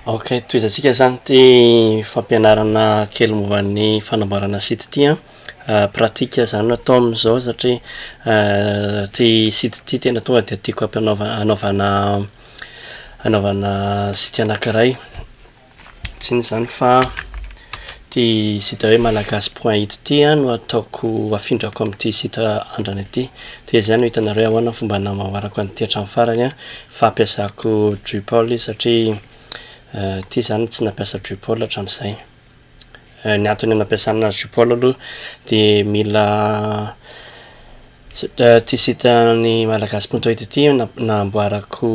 Ok, tohizantsika izany ity fampianarana kely momba ny fanamboarana site ity an. Pratique izany no atao amin'izao satria ity site ity tena tonga de tiako ampianaova- anaovana anaovana site anankiray. Tsy inona izany fa ity site hoe malagasy point it ity an no ataoko afindrako amin'ity site andrana ity. De izay no hitanareo hoe ahoana ny fomba namboarako an'ity hatramin'ny farany an, fa ampiasako Drupal izy satria ity zany tsy nampiasa Drupal hatramin'izay. Ny antony nampiasana Drupal aloha de mila ity site an'ny malagasy point it ity namboarako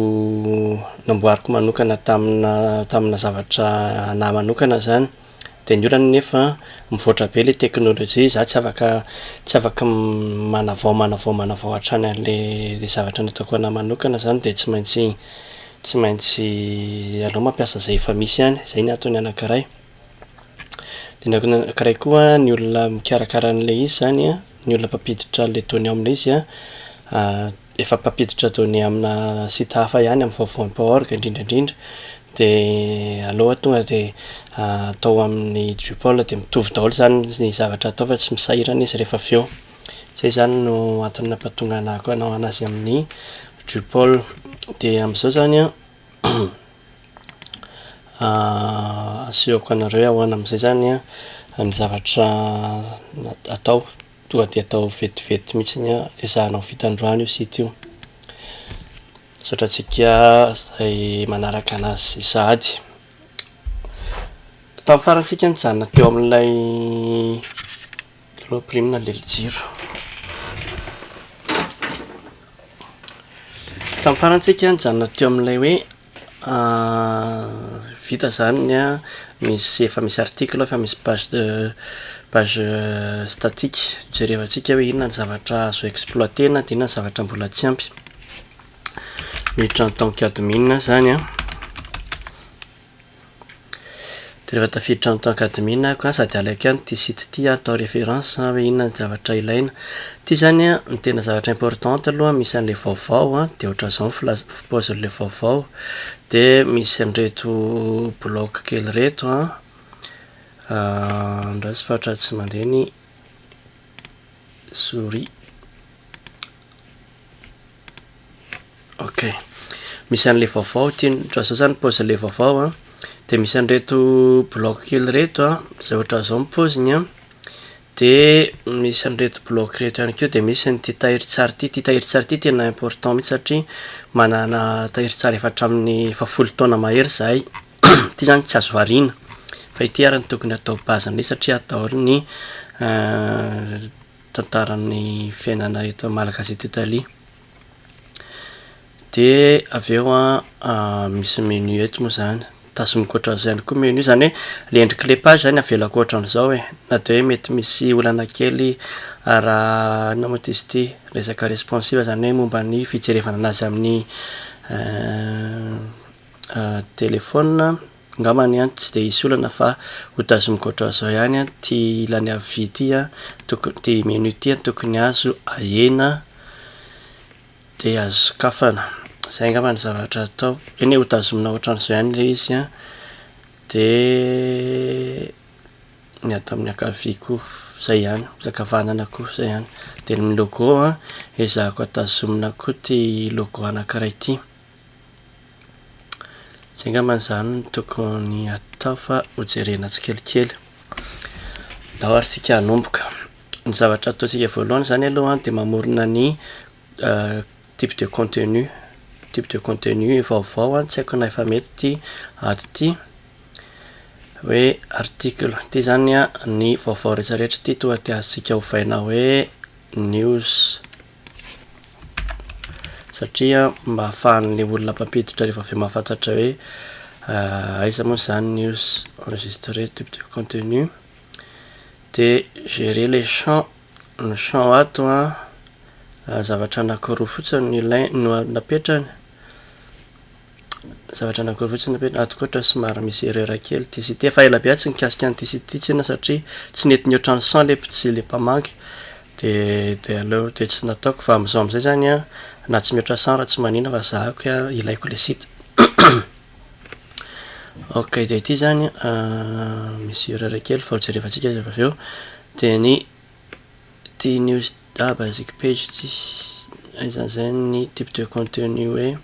namboariko manokana tamina tamina zavatra anahy manokana zany. De ny olana nefa mivoatra be le teknolojia, za tsy afaka tsy afaka manavao manavao manavao hatrany an'le le zavatra nataoko anahy manokana zany de tsy maintsy tsy maintsy aleo mampiasa zay efa misy ihany, zay ny antony anankiray. De ny antony anankiray koa ny olona mikarakara an'le izy zany an, ny olona mpampiditra an'le données ao amin'le izy an, efa mpampiditra données amina site hafa ihany amin'ny vaovao point org indrindra indrindra, de aleo tonga de atao amin'ny Drupal de mitovy daholo zany ny zavatra atao fa tsy misahirana izy rehefa avy eo. Zay zany no antony nampatonga anah hanao anazy amin'ny Drupal. De am'zao zany an asehoko anareo hoe ahoana am'zay zany an ny zavatra atao. Tonga de atao vetivety mihitsiny an, ezahana ho vita androany io site io. Misaotra antsika zay manaraka anazy sahady. Tamin'ny farany tsika nijanona teo amin'ilay aloha ampirimina le jiro. Tamin'ny farany tsika nijanona teo amin'ilay hoe vita zany ny an, misy efa misy article, efa misy page de page statique, jerevantsika hoe inona ny zavatra azo exploiter-na de inona ny zavatra mbola tsy ampy. Miditra en tant qu'admin zany an, de rehefa tafiditra en tant qu'admin aho ka sady alaiko ihany ity site ity atao référence hoe inona ny zavatra ilaina. Ity zany an ny tena zavatra importante aloha misy an'le vaovao an, de ohatran'izao ny filaza- fipaozin'le vaovao, de misy an'ireto bloc kely reto an, andraso fa ohatran'ny tsy mandeha ny souris. Ok, misy an'le vaovao ity, ohatran'izao zany ny paozin'le vaovao an, de misy an'ireto bloc kely reto an, zay ohatran'izao ny paoziny an, de misy an'ireto bloc reto ihany koa, de misy an'ity tahirin-tsary ity, ity tahirin-tsary ity tena important mihitsy satria manana tahirin-tsary efa hatramin'ny efa folo taona mahery zahay, ity zany tsy azo variana fa ity ary no tokony atao base-ny satria ato daholo ny tantaran'ny fiainana eto Malagasy eto Italie. De avy eo an misy menu eto moa zany, tazomiko ohatran'izao ihany koa menu, zany hoe le endrik'le page zany avelako ohatran'izao e, na de hoe mety misy olana kely raha inona moa ty izy ity, resaka responsive zany hoe momba ny fijerevana anazy amin'ny telephone angambany an tsy de hisy olana fa ho tazomiko ohatran'izao ihany an ty ilany havia ty an, tokony ty menu ty an tokony azo ahena. De azo sokafana. Zay angamba ny zavatra atao. Eny e, ho tazomina ohatran'izao ihany le izy an. De ny ato amin'ny ankavia koa zay ihany, ankavanana koa zay ihany. De ny logo an, ezahako tazomina koa ty logo anankiray ty. Zay angambany zany no tokony atao fa ho jerena tsikelikely. Ndao ary tsika hanomboka. Ny zavatra ataontsika voalohany zany aloha an de mamorona ny type de contenu, type de contenu vaovao an, tsy haiko na efa mety ity ato ity, hoe article, ity zany an ny vaovao rehetra rehetra ity tonga de azontsika ovaina hoe news, satria mba ahafahan'le olona mpampiditra rehefa avy eo mahafantatra hoe aiza moa zany news, enregistrer type de contenu, de gérer les champs. Ny champ ato an, zavatra anakiroa fotsiny no ilaina no napetrany, zavatra anakiroa fotsiny napetrany, ato koa ohatra somary misy erreur kely ity sy ity, efa ela be aho tsy nikasika an'ity sy ity tsinona satria tsy nety nihoatra ny 100 le mpitsy le mpamangy de de aleo de tsy nataoko fa am'zao am'zay zany an na tsy mihoatra 100 raha tsy manina fa zahako ilaiko le site. Ok, dia ity zany misy erreur kely fa ho jerevantsika izy avy eo. Dia ny ity news, ah basic page ity, aiza zay ny type de contenu hoe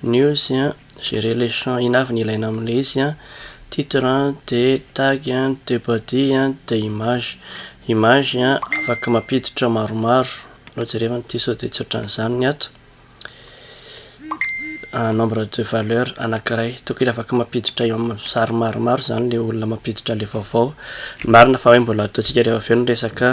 news an, gérer les champs, inona avy ny ilaina amin'ilay izy an, titre an, de tag an, de body an, de image. Image an, afaka mampiditra maromaro, aleo jerevana ity sao de tsy ohatran'izany ny ato. Nombre de valeur anankiray, tokony afaka mampiditra eo amin'ny sary maromaro zany le olona mampiditra le vaovao. Marina fa hoe mbola ataontsika rehefa avy eo ny resaka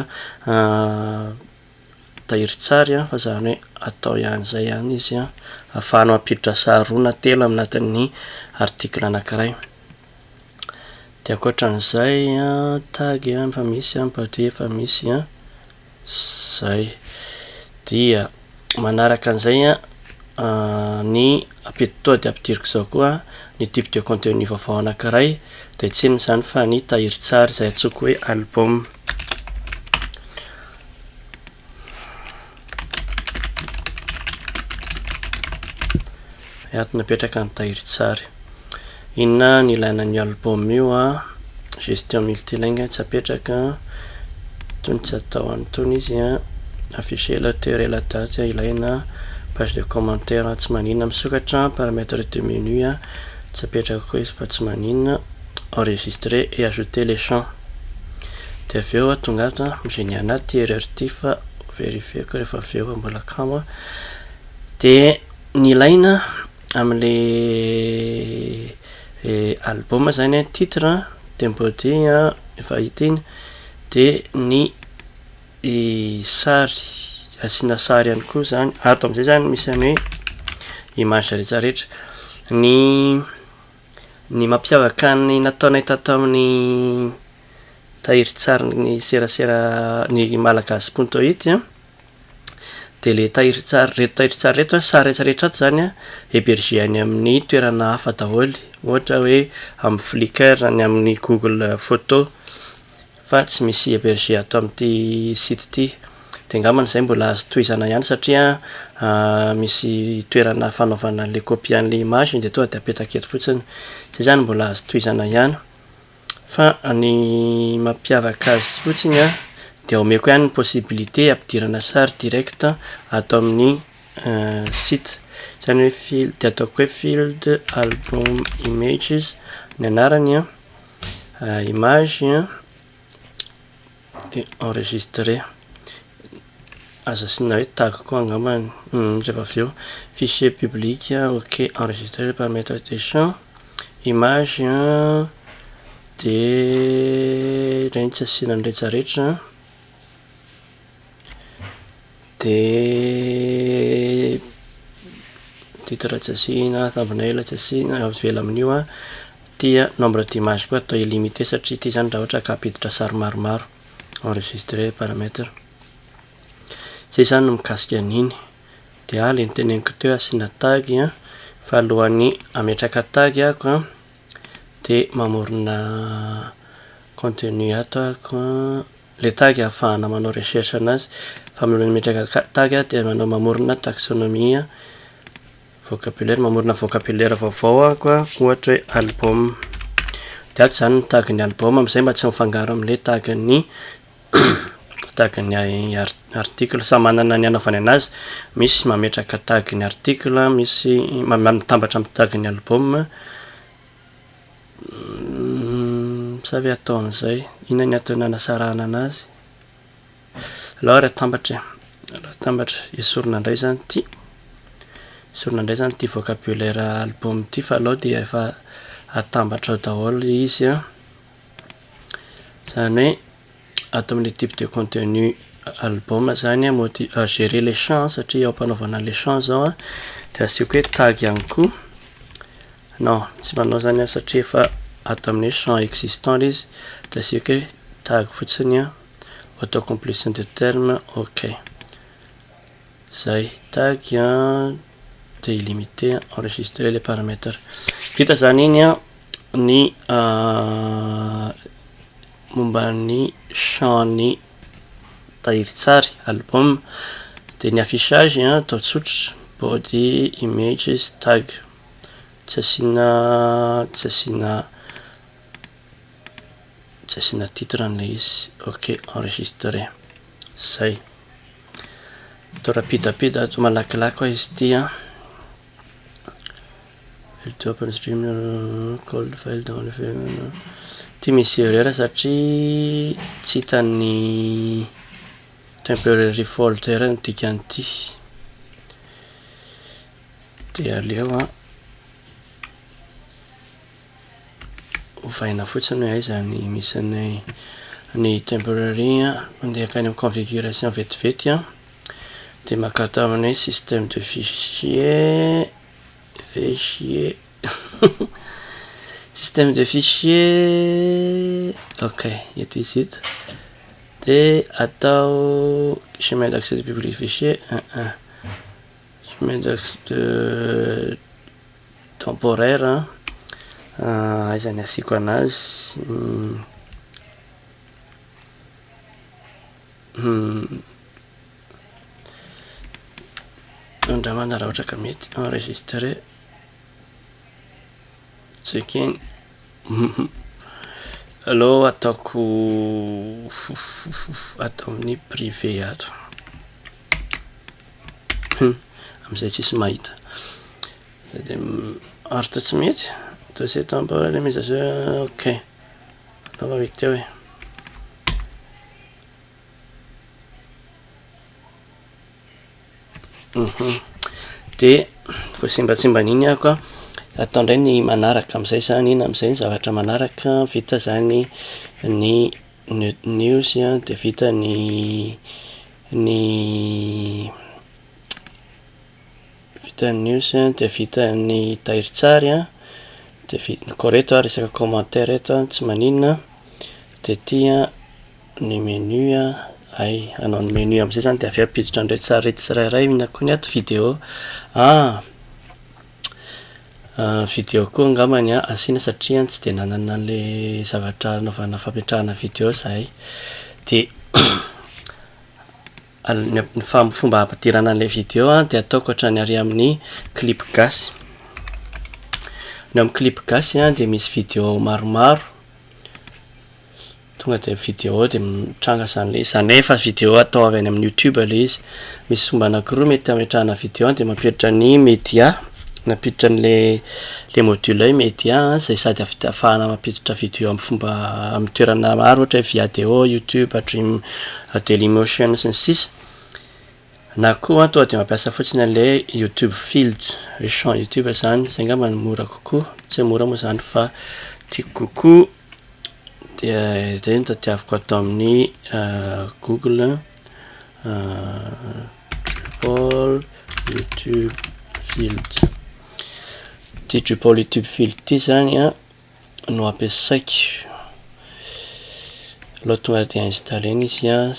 tahirin-tsary an, fa zany hoe atao ihany zay ihany izy an, ahafahana mampiditra sary roa na telo anatin'ny article anankiray. De ankoatran'izay an, tag an efa misy an, body efa misy an, zay. Dia manaraka an'izay an, ny ampidi- tonga de ampidiriko zao koa ny type de contenu vaovao anankiray, de tsy inona izany fa ny tahirin-tsary izay antsoiko hoe album. Ato napetraka ny tahirin-tsary. Inona ny ilaina an'io album io an? Gestion multilingue tsy apetraka, itony tsy atao an'itony izy an. Afficher l'auteur et la date ilaina, page de commentaire tsy maninona misokatra, paramètre de menu tsy apetraka koa izy fa tsy maninona, enregistrer et ajouter les champs. De avy eo tonga ato an, mi-gêner anahy ty erreur ty fa vérifier-ko rehefa avy eo fa mbola kamo an. De ny ilaina am'le album zany an, titre de body efa hita iny, de ny sary, asiana sary ihany koa zany, ato am'izay zany misy any hoe image rehetrarehetra. Ny mampiavaka ny nataonay tato amin'ny tahirin-tsarin'ny serasera ny malagasy punto it an, de le tahirin-tsary reto tahirin-tsary reto an, sary rehetrarehetra ato zany an hébergé any amin'ny toerana hafa daholo, ohatra hoe amin'ny Flickr, ny amin'ny Google photo fa tsy misy hébergé ato amin'ity site ity. De angambany zay mbola azo tohizana ihany satria misy toerana fanaovana an'le copie an'le image de tonga de apetaka eto fotsiny, zay zany mbola azo tohizana ihany. Fa ny mampiavaka azy fotsiny an de omeko ihany ny possibilité ampidirana sary direct ato amin'ny site, zany hoe field de ataoko hoe field album images ny anarany an, image an, de enregistrer. Azo asiana hoe tag koa angambany rehefa avy eo. Fichier public, ok, enregistrer les paramètres des champs, image an, de regny tsy asiana ny rehetrarehetra, de titre tsy asiana, thumbnail tsy asiana, avela amin'io an, ty an nombre d'image koa atao illimité satria ty zany raha ohatra ka hampiditra sary maromaro, enregistrer paramètre. Zay zany no mikasika an'iny. De le noteneniko teo asiana tag an, fa alohan'ny hametraka tag ahako an, de mamorona contenu ato ahako an, le tag ahafahana manao recherche anazy, fa alohan'ny hametraka tag de manao mamorona taxonomie vocabulaire, mamorona vocabulaire vaovao ahako an, ohatra hoe album. De ato zany ny tag-n'ny album am'izay mba tsy mifangaro am'le tag-n'ny article, samy manana ny anaovany anazy, misy mametraka tag-n'ny article, misy mitambatra amin'ny tag-n'ny album, sa ve atao an'izay, inona ny antony anasarahana anazy? Alao ary atambatra e, alao atambatra, esorina indray zany ty, esorina indray zany ty vocabulaire album ty fa alao de efa atambatra ao daholo izy an, zany hoe ato amin'le type de contenu album zany an, modi- gérer les champs satria ao am-panaovana an'le champ zao an, de asiako hoe tag ihany koa, non tsy manao zany aho satria efa ato amin'ny hoe champ existant le izy, de asiako hoe tag fotsiny an, autocomplétion de terme, ok. Zay, tag an, de illimité, enregistrer les paramètres. Vita zany iny an ny momba ny champ-n'ny tahirin-tsary album, de ny affichage an atao tsotra body images tag. Tsy asiana tsy asiana tsy asiana titre an'ilay izy. Ok, enregistrer. Zay. Atao rapidapida atao malakilaky hoa izy ity an. L2 open stream call file dans le Ity misy erreur satria tsy hita ny temporary folder ny dikan'ity. Dia aleo an ovaina fotsiny hoe aiza ny misy ny ny temporary an, mandeha akany amin'ny configuration vetivety an, dia maka atao amin'ny hoe système de fichier, fichier système de fichier, ok eto izy eto, dia atao chemin d'accès de public fichier un un, chemin d'accès de temporaire an, aiza ny asiako anazy, andramana raha ohatra ka mety, enregistrer, tsy ekeny, aleo ataoko atao amin'ny privé ato, amizay tsisy mahita, de ary toa tsy mety, dossier temporaire mise à jour, ok, angamba mety eo e. De voasimbatsimba an'iny aho ka atao indray ny manaraka am'izay zany, inona am'izay ny zavatra manaraka, vita zany ny news an, de vita ny ny vita ny news an, de vita ny tahirin-tsary an, de vita koa reto an resaka commentaire eto an tsy maninona, de ty an ny menu an, hay hanao ny menu am'izay zany de avy eo ampiditra an'ireto sary reto tsirairay, inona koa ny ato vidéo, ah vidéo koa angambany an asiana satria tsy de nanana an'le zavatra anaovana fametrahana vidéo zahay, de ny fomba hampidirana an'le vidéo an de ataoko ohatran'ny ary amin'ny clip gasy, ny amin'ny clip gasy an de misy vidéo maromaro, tonga de vidéo de mitranga zany le izy, zany hoe efa vidéo atao avy any amin'ny youtube le izy, misy fomba anakiroa mety hametrahana vidéo de mampiditra ny media, mampiditra an'le le module hoe media zay sady ahafahana mampiditra vidéo amin'ny fomba amin'ny toerana maro ohatra hoe Viadeo, youtube, dream, dailymotion sy ny sisa, na koa tonga de mampiasa fotsiny an'le youtube fields, le champ youtube zany, zay angamba no mora kokoa, tsy hoe mora moa zany fa tiako kokoa, de zay no tadiaviko ato amin'ny google, Drupal youtube field, ty Drupal youtube field ty zany an no ampiasaiko, aleo tonga de installena izy an,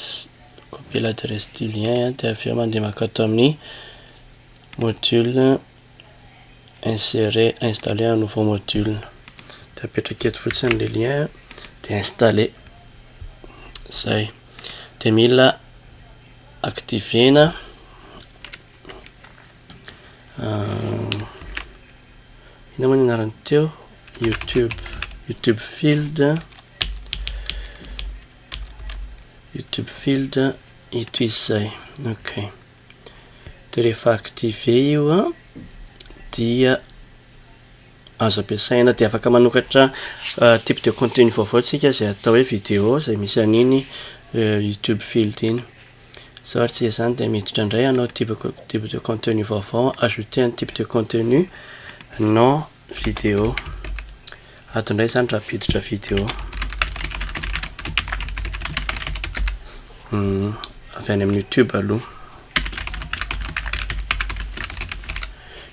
copier l'adresse du lien de avy eo mandeha makato amin'ny module insérer installer un nouveau module, de apetraka eto fotsiny le lien de installer, zay, de mila activena inona moa ny anarany teo, youtube, youtube field, youtube field ito izy zay, ok, de rehefa activé io an dia azo ampiasaina de afaka manokatra type de contenu vaovao tsika zay atao hoe vidéo zay misy an'iny youtube field iny, zao ary tsika zany de miditra indray hanao type type de contenu vaovao, ajouter un type de contenu non vidéo, ato indray zany raha ampiditra vidéo, avy any amin'ny youtube aloha,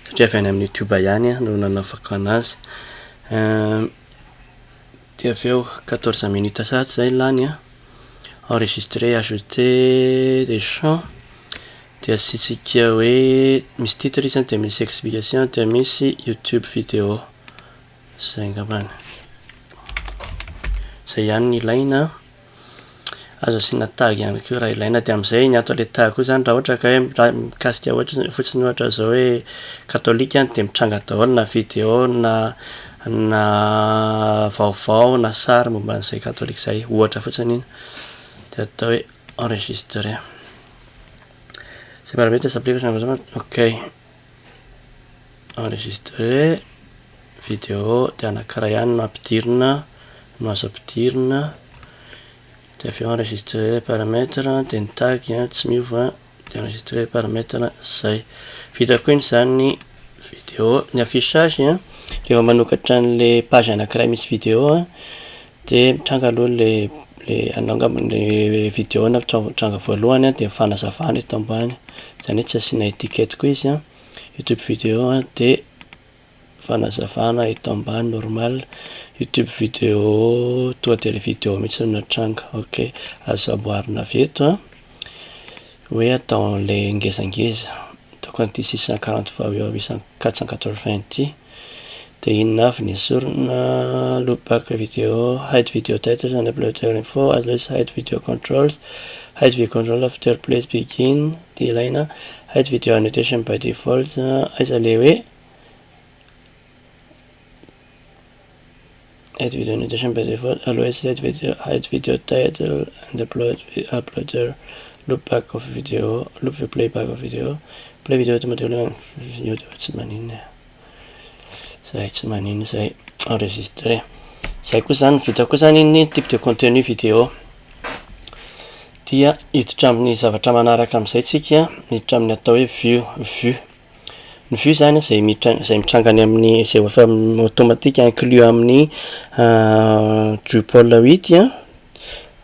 satria avy any amin'ny youtube ihany no nanaovako anazy, de avy eo 14 minutes sahady zay lany an, enregistrer, ajouter des champs, de asiatsika hoe misy titre izy de misy explication de misy youtube vidéo, zay angambany, zay ihany no ilaina. Azo asiana tag ihany koa raha ilaina. Dia amin'izay ny ato ilay tag koa izany raha ohatra ka hoe raha mikasika ohatra fotsiny ohatra izao hoe katolika dia mitranga daholo na video na na vaovao na sary momba an'izay katolika izay, ohatra fotsiny iny. Dia atao hoe enregistrer. Ces paramètres s'appliquent ok. Enregistrer video dia anankiray ihany no ampidirina no azo ampidirina. Dia avy eo enregistrer paramètre dia ny tag tsy miova dia enregistrer paramètre zay. Vita koa iny zany ny video. Ny affichage rehefa manokatra an'le page anankiray misy video dia mitranga aloha le le angamba le video no mitranga voalohany dia ny fanazavana eto ambany. Zany hoe tsy asiana étiquette koa izy an. YouTube video dia fanazavana eto ambany normal. YouTube video tonga dia le video mihitsy no natranga. Ok, azo amboarina avy eto an, hoe atao an'le ngezangeza. Ataoko an'ity 640 fois 480 ity. Dia inona avy ny esorina? Loopback video, hide video titles and uploader info, as well as hide video controls, hide video control after plays begin, ty ilaina, hide video annotation by default, aiza le hoe hide video annotation by default, always hide video, hide video title and upload uploader, loopback of video, loop the playback of video, play video automatically, io de tsy maninona e. Zay tsy maninona zay, enregistrer. Zay koa zany, vita koa zany iny type de contenu vidéo. Dia hiditra amin'ny zavatra manaraka amin'izay tsika, miditra amin'ny atao hoe view, vue. Ny vue zany zay miditra zay mitranga any amin'ny zay efa automatique inclus amin'ny Drupal 8 an,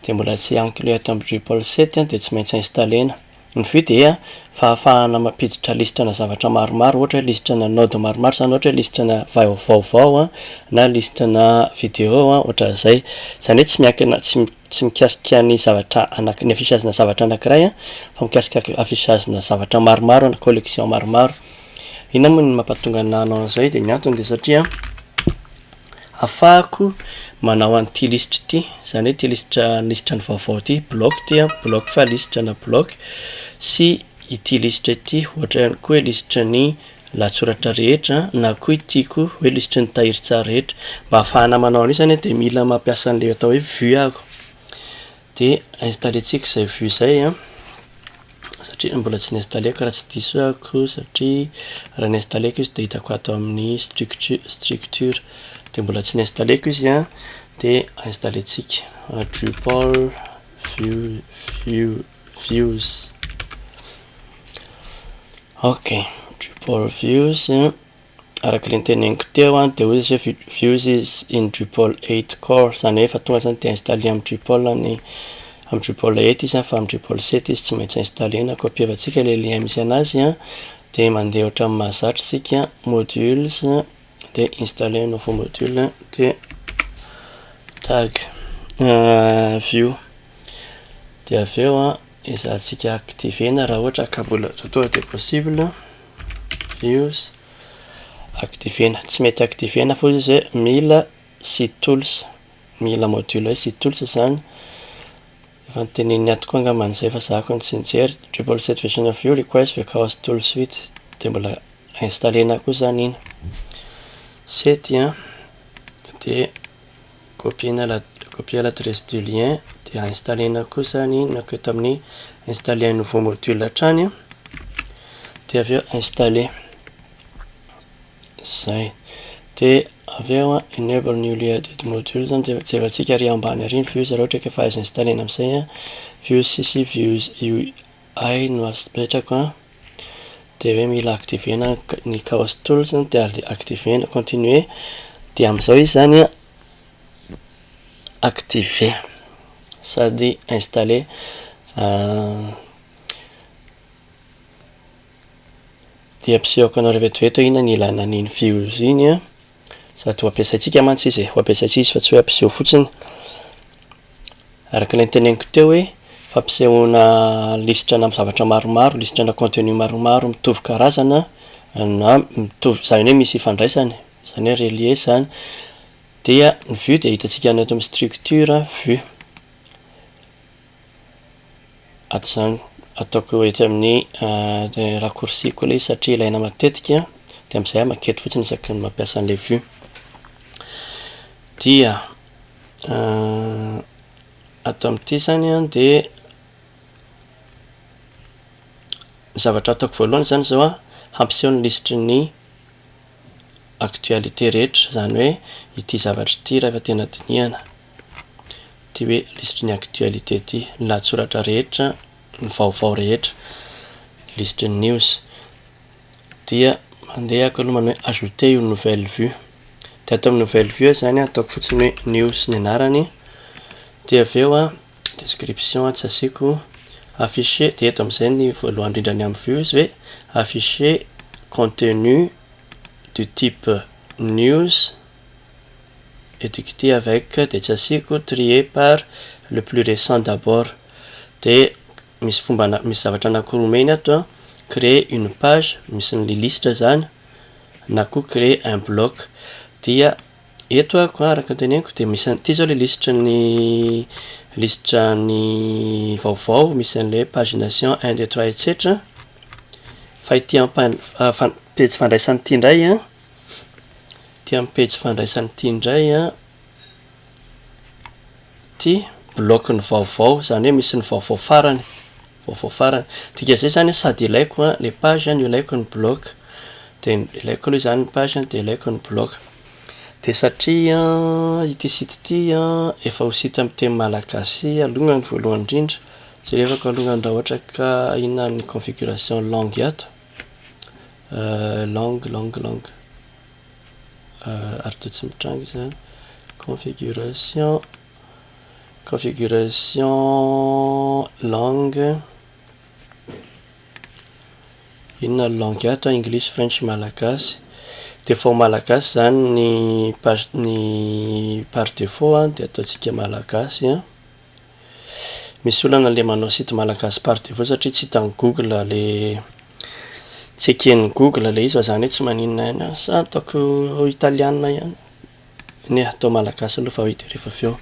de mbola tsy inclus ato amin'ny Drupal 7 de tsy maintsy installena. Ny vue dia fahafahana mampiditra lisitra-na zavatra maromaro, ohatra hoe lisitra-na node maromaro zany, ohatra hoe lisitra-na vaovao an, na lisitra-na vidéo an, ohatran'izay. Zany hoe tsy miankina tsy tsy mikasika ny zavatra anaky ny affichage-na zavatra anankiray an, fa mikasika affichage-na zavatra maromaro na collection maromaro. Inona moa ny mampatonga anahy hanao an'izay? De ny antony de satria ahafahako manao an'ity lisitra ity, zany hoe ity lisitra lisitra ny vaovao ity, bloc ity an, bloc fa lisitra na bloc sy ity lisitra ity, ohatra ihany koa hoe lisitra ny lahatsoratra rehetra na koa ity koa hoe lisitry ny tahirin-tsary rehetra. Mba ahafahana manao an'io zany de mila mampiasa an'le atao hoe vue aho. De installer-tsika izay vue zay an, satria mbola tsy ni-installeko raha tsy diso ahako satria raha ni-installeko izy de hitako ato amin'ny structure structure de mbola tsy ni-installeko izy an, de installer-tsika Drupal vue vue views. Ok, Drupal views araka le noteneniko teo an, de hoy izy hoe views is in Drupal 8 core, zany hoe efa tonga zany de installer amin'ny Drupal ny amin'ny Drupal 8 izy an, fa amin'ny Drupal 7 izy tsy maintsy installena. Copier-vantsika le lien misy anazy an, de mandeha ohatran'ny mahazatra isika modules de installer nouveau module de tag view. De avy eo an ezahantsika activena raha ohatra ka mbola tonga de possible views activena, tsy mety activena fa izy hoe mila site tools, mila module hoe site tools zany. Efa noteneniny ato koa angamba an'izay fa za ko no tsy nijery. Drupal 7 version of view requires the chaos tool suite, de mbola installena koa zany iny. Sety an, de copiena la copier l'adresse du lien de installena koa zany iny naketo amin'ny installer un nouveau module hatrany an, de avy eo installer. Zay. De avy eo an enable newly added module zany de jerentsika ary ambany ary ny views raha ohatra ka efa azo installena am'izay an, views cc views UI no apetrako an, de hoe mila activena ny chaos tools de activena continuer, de am'izao izy zany an activé sady installé. De ampisehoko anareo vetivety hoe inona ny ilana an'iny views iny an, sady ho ampiasaintsika mantsy izy e, ho ampiasaintsika izy fa tsy hoe ampiseho fotsiny. Araka ilay noteneniko teo hoe fampisehoana lisitra-na zavatra maromaro, lisitra-na contenu maromaro mitovy karazana na mitovy zany hoe misy ifandraisany, zany hoe relié zany. Dia ny vue de hitantsika any ato amin'ny structure vue. Ato izany ataoko etsy amin'ny raccourci-ko ilay izy satria ilaina matetika, de amin'izay aho maketo fotsiny isaky ny mampiasa an'ilay vue. Dia ato amin'ity zany an de ny zavatra ataoko voalohany zany zao an, hampiseho ny lisitry ny actualité rehetra, zany hoe ity zavatra ity rehefa tena dinihana, ity hoe lisitry ny actualité ity, ny lahatsoratra rehetra, ny vaovao rehetra, lisitry ny news. Dia mandeha ako aloha manao hoe ajouter une nouvelle vue. De ato amin'ny nouvelle vue zany ataoko fotsiny hoe news ny anarany, de avy eo an description tsy asiako, afficher, de eto am'izay ny voalohany indrindra ny amin'ny vue izy hoe afficher contenu du type news étiqueté avec, de tsy asiako, trié par le plus récent d'abord. De misy fomba misy zavatra anankiroa omeny ato an, créer une page misy ny lisitra zany, na koa créer un bloc. Dia eto ako araka ny teneniko de misy an'ity zao le lisitry ny lisitra ny vaovao misy an'le pagination un, deux, trois, et cetera. Fa ity ampa- fa- pejy fandraisana ity indray an, ty amin'ny pejy fandraisana ity indray an, ty bloc ny vaovao, zany hoe misy ny vaovao farany, vaovao farany. Dikan'izay zany sady ilaiko an le page no ilaiko ny bloc, de ilaiko aloha zany ny page de ilaiko ny bloc. De satria ity site ity an efa ho site amin'ny teny malagasy alongany voalohany indrindra, jerevako alongany raha ohatra ka inona ny configuration langue ato, langue, langue, langue, ary toa tsy mitranga izy zany, configuration, configuration langue, inona ny langue ato? English, French, malagasy. De efa ho malagasy zany ny page, ny par défaut an, de ataontsika malagasy an. Misy olana le manao site malagasy par défaut satria tsy hitan'ny Google le, tsy eken'ny Google le izy, fa zany hoe tsy maninona ihany sa ataoko italiana ihany, ny atao malagasy aloha fa ho hita rehefa avy eo.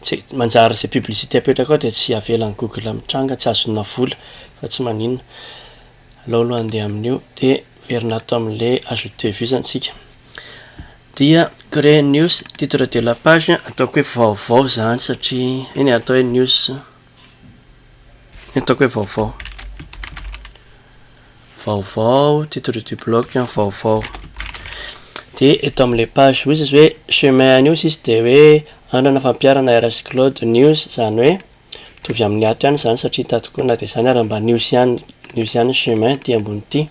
Tsy manjary zay publicité apetraka ao de tsy avelan'ny Google mitranga, tsy azona vola, fa tsy maninona. Alao aloha andeha amin'io, de verina ato amin'le ajouter vue zany tsika. Dia créer news, titre de la page ataoko hoe vaovao zany satria iny atao hoe news, ataoko hoe vaovao. Vaovao, titre du bloc vaovao. De eto amin'le page hoy izy hoe chemin an'io sisy de hoe andrana fampiharana RH Cloud News, zany hoe mitovy amin'ny ato ihany zany satria tato koa na de zany ary mba news ihany, news ihany chemin ty ambony ity.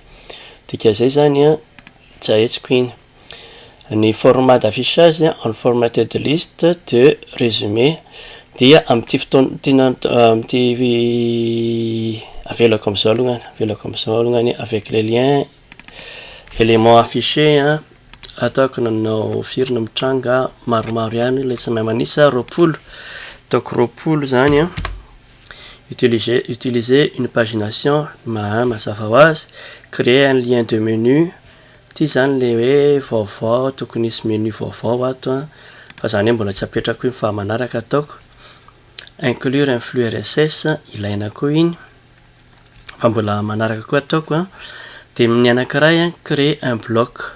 Dikan'izay zany an tsy ahetsiko iny. Ny format d'affichage unformatted liste de résumé, dia amin'ity fotoana tiana amin'ity avelako am'izao alongany, avelako am'izao alongany avec les liens, élément affiché an, ataoko nanao firy no mitranga, maromaro ihany le tsy mahay manisa, 20, ataoko 20 zany an. Utiliser une pagination, mazava ho azy, créer un lien de menu, ty zany le hoe vaovao, tokony hisy menu vaovao ato an, fa zany hoe mbola tsy apetrako iny fa manaraka ataoko. Inclure un flux RSS, ilaina koa iny, fa mbola manaraka koa ataoko an. De ny anankiray an, créer un bloc,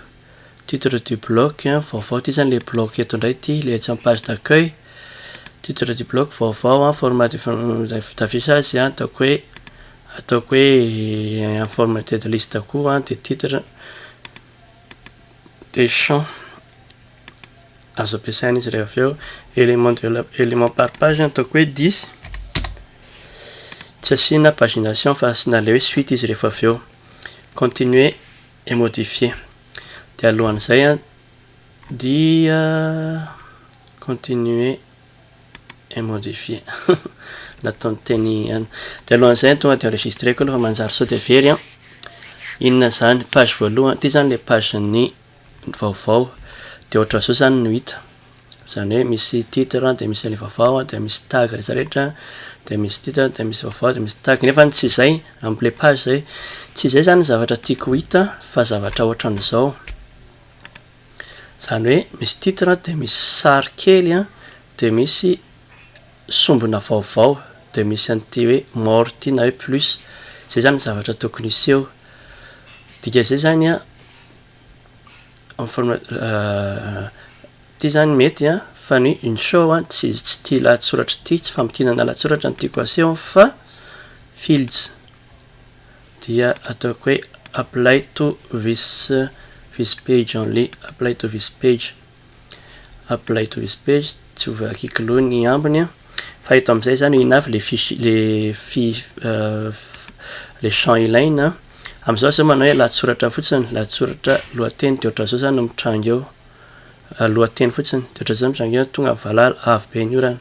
titre du bloc vaovao, ty zany le bloc eto indray ty, le etsy amin'ny page d'accueil, titre du bloc vaovao an, format d'affichage an, ataoko hoe unformatted liste koa an, de titre de champ azo ampiasaina izy rehefa avy eo. Élément de la élément par page ataoko hoe 10, tsy asiana pagination fa asiana le hoe suite izy rehefa avy eo. Continuer et modifier. De alohan'izay an dia continuer et modifier nataony teny ihany. De alohan'izay tonga de enregistreko aloha fa manjary sao de very an. Inona zany page voalohany ty zany le page ny vaovao, de ohatran'izao zany no hita, zany hoe misy titre, de misy an'le vaovao, de misy tag rehetrarehetra, de misy titre, de misy vaovao, de misy tag, nefa tsy zay am'le page zay, tsy zay zany zavatra tiako ho hita fa zavatra ohatran'izao, zany hoe misy titre, de misy sary kely an, de misy sombina vaovao. de misy an'ity hoe more ty na hoe plus. Zay zany ny zavatra tokony hiseho. Dikan'izay zany a, en forme ty zany mety a, fa ny show a tsy ty lahatsoratra ty, tsy famintinana lahatsoratra no tiako aseho fa fields, dia ataoko hoe apply to this page only, apply to this page, apply to this page. Tsy hovakiko loha ny ambiny a, fa eto am'izay zany ina avy le fiche, le fi le champ ilaina. Am'izao zao manao hoe lahatsoratra fotsiny, lahatsoratra lohateny, de ohatran'izao zany no mitranga eo, lohateny fotsiny de ohatran'izao mitranga eo. Tonga ny valala, avy be ny orana,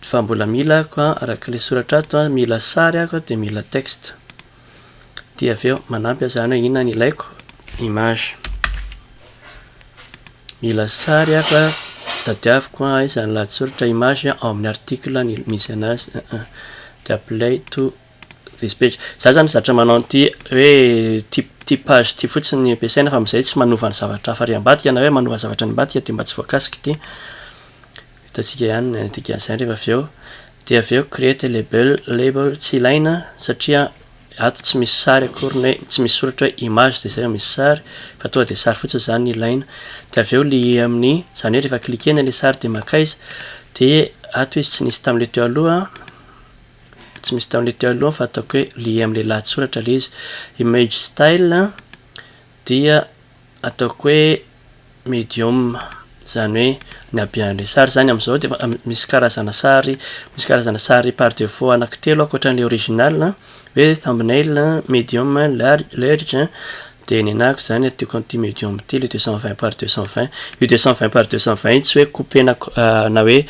fa mbola mila ako a, arak'le soratra ato a, mila sary ako de mila texte. Ty avy eo manampy aho zany hoe inona ny ilaiko? Image, mila sary ako a, tadiaviko a aiza ny lahatsoratra image ao amin'ny article ny misy anazy, de apply to this page. Za zany zatra manao an'ity hoe ty page ty fotsiny ny ampiasaina, fa am'izay tsy manova ny zavatra hafa ary ambadika, na hoe manova zavatra any ambadika de mba tsy voakasika ity. Hitantsika ihany ny dikan'izay rehefa avy eo. De avy eo create label, label tsy ilaina satria ato tsy misy sary akory, ny hoe tsy misy soratra hoe image de zay vao misy sary, fa tonga de sary fotsiny zany ny ilaina. De avy eo lié amin'ny zany hoe rehefa cliquena le sary de makaiza? De ato izy tsy nisy tam'le teo aloha, tsy misy tam'le teo aloha, fa ataoko hoe lié am'le lahatsoratra le izy. Image style dia ataoko hoe medium, zany hoe ny habean'le sary zany. Am'izao de efa misy karazana sary, misy karazana sary par défaut anankitelo ankoatran'le original hoe thumbnail, medium, large. De ny anahako zany atiako an'ity medium ty, le 220 par 220 io. 220 par 220 io tsy hoe coupena na hoe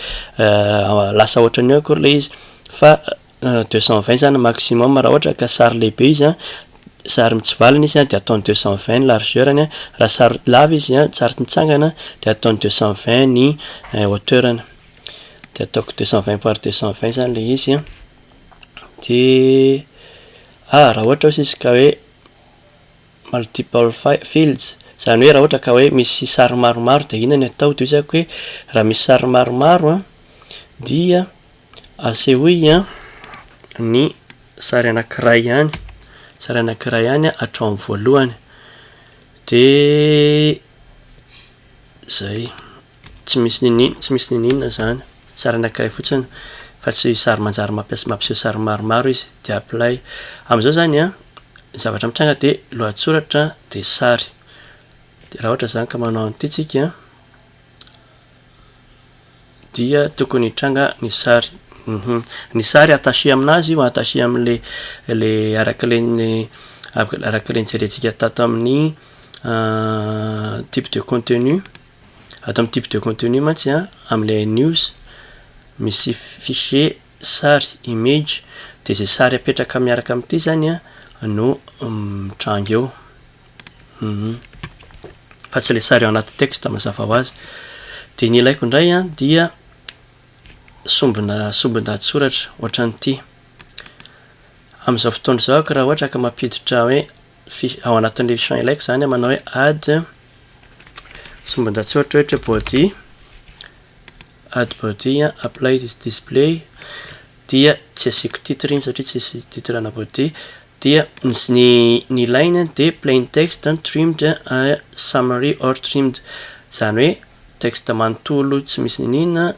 lasa ohatran'io akory le izy, fa 220 zany maximum. Raha ohatra ka sary lehibe izy a, sary mitsivalana izy a, de ataony 220 ny largeur-ny a. Raha sary lava izy a, sary mitsangana, de ataony 220 ny hauteur-ny. De ataoko 220 par 220 zany le izy a. De raha ohatra ozy izy ka hoe multiple fields, zany hoe raha ohatra ka hoe misy sary maromaro de inona ny atao? De io zako hoe raha misy sary maromaro a, dia asehoy a ny sary anankiray ihany, sary anankiray ihany hatrao amin'ny voalohany. De zay, tsy misy ninino, tsy misy nininona zany, sary anankiray fotsiny fa tsy sary manjary mampiasa mampiseho sary maromaro izy. De apply. Am'izao zany a, ny zavatra mitranga de lohatsoratra de sary. De raha ohatra zany ka manao an'ity tsika dia tokony hitranga ny sary, ny sary attaché aminazy io, attaché am'le le arak'le ny arak'le nijerentsika tato amin'ny type de contenu. Ato amin'ny type de contenu mantsy a, am'le news misy fichier sary image, de zay sary apetraka miaraka am'ity zany a no mitranga eo, fa tsy le sary ao anaty texte, mazava ho azy. De ny ilaiko indray a dia sombina, sombin-dahatsoratra ohatran'ity. Am'izao fotoana izao ako, raha ohatra ka mampiditra hoe ao anatin'le champ ilaiko zany a, manao hoe add sombin-dahatsoratra ohatra body, add body, apply this display, dia tsy asiako titre iny satria tsisy titre na body. Dia ny ilaina de plain text, trimmed, summary or trimmed, zany hoe texte manontolo tsy misy ninina,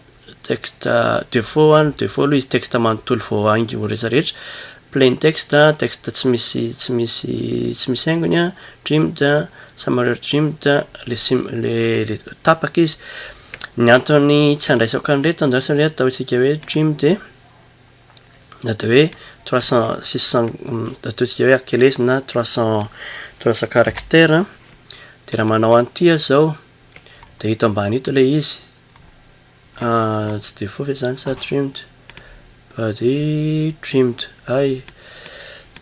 texte défaut a, défaut aloha izy texte manontolo voahaingo rehetrarehetra, plain text, texte tsy misy haingony a, trimmed, summary or trimmed, le sim le tapaka izy. Ny antony tsy andraisako an'ireto, andrasana hoe ataontsika hoe trimmed na de hoe 300, 600, ataontsika hoe akelezina 300 caractère. De raha manao an'ity aho zao de hito ambany ito le izy, tsy défaut ve zany sa trimmed? Body trimmed ay,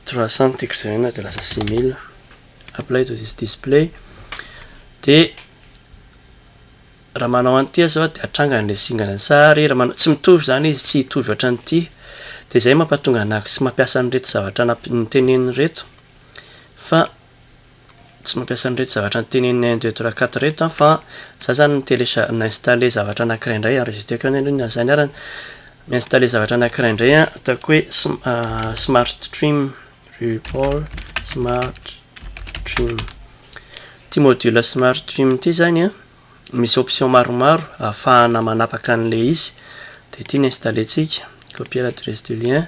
300 no tiako jerena de lasa 6000. Apply to this display. De raha manao an'ity aho zao de atrangany le singana sary. Raha manao tsy mitovy zany izy, tsy hitovy ohatran'ity. De zay mampatonga anahy tsy mampiasa an'ireto zavatra niteneniny reto, fa tsy mampiasa an'ireto zavatra niteneniny un, deux, trois, quatre reto a, fa za zany mi-télécha- mi-installer zavatra anankiray indray, enregistreko ihany aloha zany arany. Mi-installer zavatra anankiray indray an, ataoko hoe smart trim, Drupal smart trim. Ity module smart trim ity zany an, misy option maromaro ahafahana manapaka an'ilay izy, de ity no installer-tsika, copier l'adresse du lien,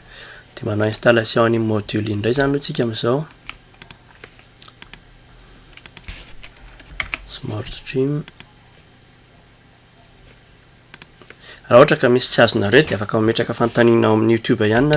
de manao installation an'iny module iny indray zany aloha tsika amin'izao. Smart trim. Raha ohatra ka misy tsy azonareo dia afaka mametraka fanontaniana ao amin'ny youtube ihany nareo.